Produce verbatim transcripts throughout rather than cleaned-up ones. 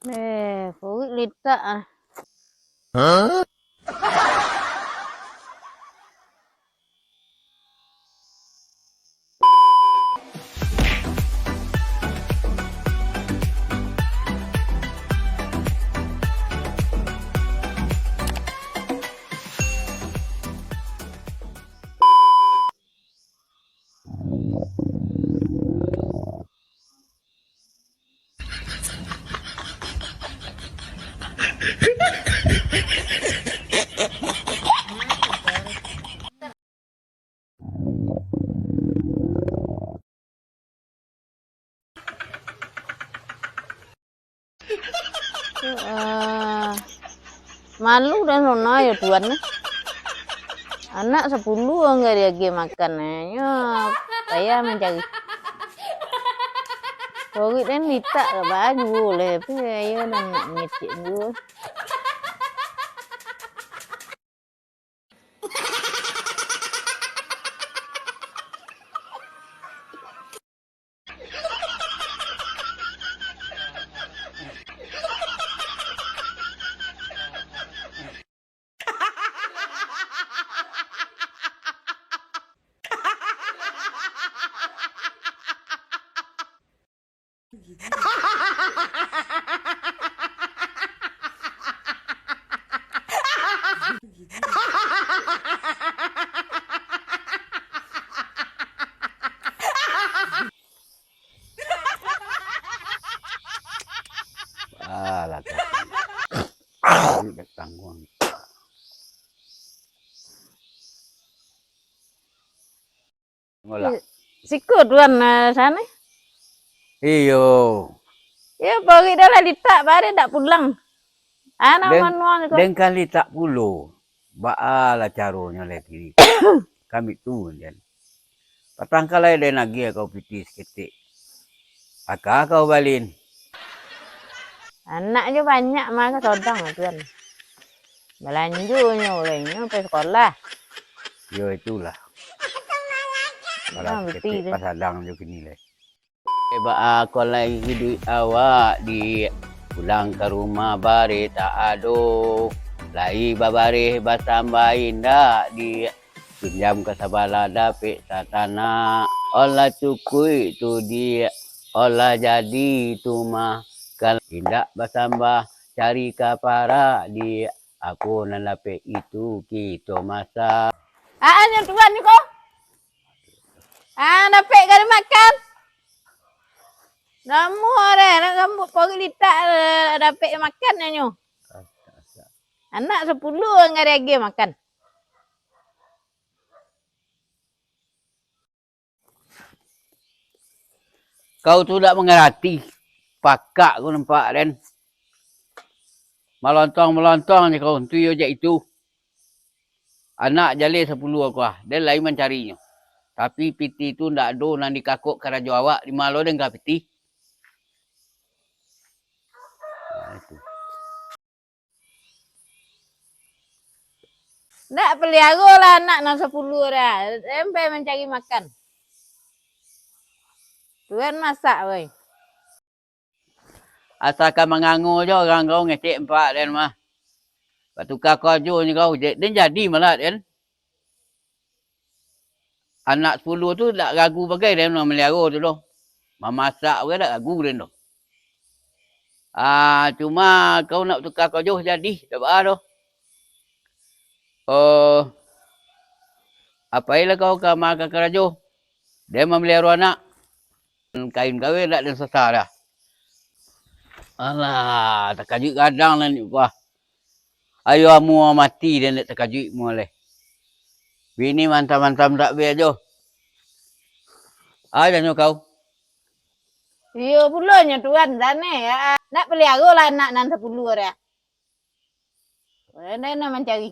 Eh, porik litak ah. Ah, malu dan nono yo tuan ni. Anak sapuluah ang ka diagiah makan, eh, nyo payah mancari. Porik den litak lah baju leh, tapi ayo nan nak ngecek juo. Alah, kasian. Dak tangguang. Ngolah. Siko tuan, eh, sano. Iyo. Iyo, porik dah lah litak, bare dak pulang. Ana Den, manuang ko. Den kan litak pulo. Baa lah caronyo leh kini. Kami tu, den. Patang ka lai den agiah kau pitih saketek. Aka kau balin. Anak jo banyak mah ka sodang tuan. Balanjonyo ulengnyo pai sakolah. Yo, itulah. Nah, Kalau betul ketek tu. Pasadang jo kini lai. Eh, baa ko lai iduik awak, Diak? Pulang ka rumah bareh tak ado. Lai babareh basambah indak, Diak? Pinjam ka sabalah dapek satanak. Olah cukuik tu, Diak. Olah jadi tu mah. Kalau indak basambah, cari ka parak, Diak. Apo nan dapek itu kito masak. Ah, nyo tuan ko. Ah, dapek ka dimakan. Namuah deh, nak gambuak porik litak, eh, dapek makan nyo. Anak sapuluah ang ka diagiah makan. Kau tu dak mangarati. Pakak ko nampak den. Malontong-malontong je kau, tu yo jak itu. Anak jaleh sapuluah ko ah, den lai mancarinyo. Tapi pitih tu ndak ado nan dikakok karajo awak, di ma lo den ka pitih? Nah, itu. Ndak, paliaro lah anak nan sapuluah dah. Den pai mancari makan. Tuan masak, woi. Asakan mangango jo urang kau ngecek empak den mah. Batuka karajo nyo kau, je-, den jadi malah den. Anak sapuluah tu dak ragu bagai den mamaliaro tu doh. Mamasak bagai dak ragu den doh. Ah, cuma kau nak tuka karajo jadi, dak baa doh. Oh, apailah kau ka ma ka karajo. Den mamaliaro anak. Kain kawin dak den sasa dah. Alah, takajuik gadang lah ni, wah. Ayo amuah mati den dek takajuik muah leh. Bini mantam-mantam tak be ajo. Aja nyo kau. Iyo pulo nyo tuan, sane ya. Nak paliaro lah anak nan sapuluah dah. Pandai nak mancari.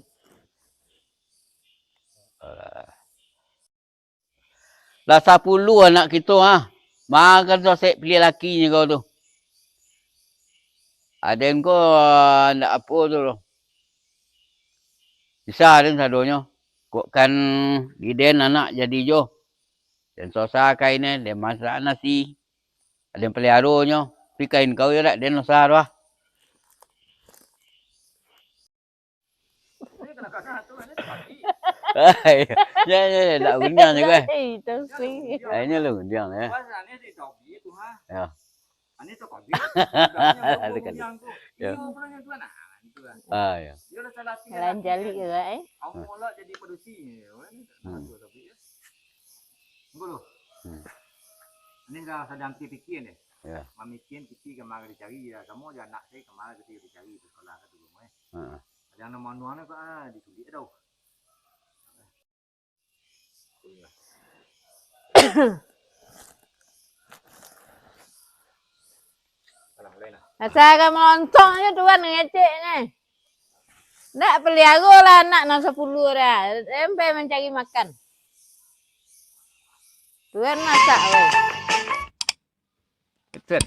Alah. Lah sapuluah anak kito, ha. Makan sosek pilih lakinyo kau tu. Aden ko, ah, ndak apo tu doh. Bisa den sadonyo. Kok kan di den anak jadi jo. Den sosa kain e, den masak nasi. Den paliaro nyo. Tapi kain kau yo dak den sosa doh, ah. Ya, ya, ya, nak rundiang juga, eh. Hei, tapi. Akhirnya lu rundiang lah, ya. Pas aneh di topi tu ha. Ya. Aneh tu kopi. Udahnya Ada belum kali. rundiang tu. Ya. Iyo pulangnya tu anak. Itu lah. Ah, ya. Dia udah salah pilih Lain laki jali kan. Juga, eh. Awak lah jadi padusi. Hmm. Bagus tapi ya. Tunggu lu. Hmm. Ini dah sadang pikir ni. Ya. Mamikian kita kemana dicari ya. Sama je anak saya kemana kita dicari di sekolah ke dulu eh. Ha. Yang nama nuan ni kok ah, diculik tau. Alah, lain lah. Asal ka melontong je tuan ngecek ni. Ndak peliaro lah anak nan sapuluah dah. Sampai mancari makan. Tuan masak weh. Betul.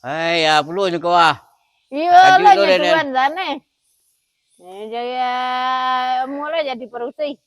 Hai, ya, puluh je kau ah. Iyolah Tajuk tu, je Daniel. Tuan sana. Eh, jadi ah, mula jadi parusi.